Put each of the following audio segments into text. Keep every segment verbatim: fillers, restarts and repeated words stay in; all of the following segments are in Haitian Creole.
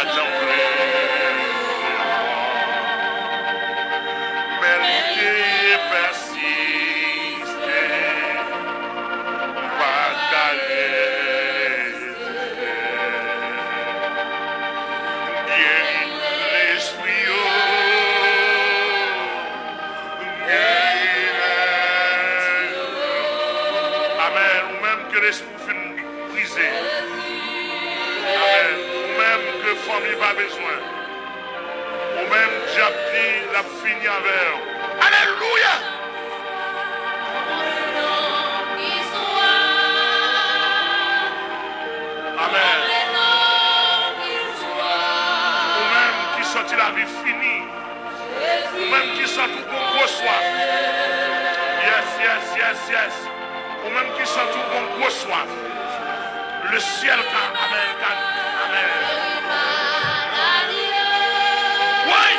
Jan vle, men li te pèsiste, m pa t ka reziste. Geri lespri yo, geri lespri yo. Amèn. Ou menm ke lespri ou fin brize. Amèn. Ou menm ke fanmi pa bezwen. Ou menm, dyab di l ap fini avè w. Alelouya! Amèn. Ou menm ki santi lavi fini. Ou menm ki santi w gon gwo swaf. Yes, yes, yes, yes. Ou menm ki santi w gon gwo swaf. Le syèl ka, amèn, ka, amèn. Woy!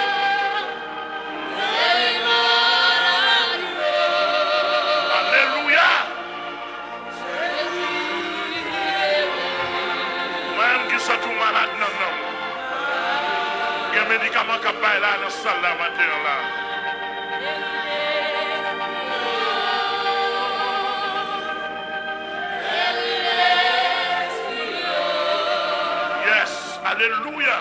Alelouya! Ou menm ki santi w malad nan nanm, gen medikaman k ap bay la nan sal la maten an la. Yes, alelouya.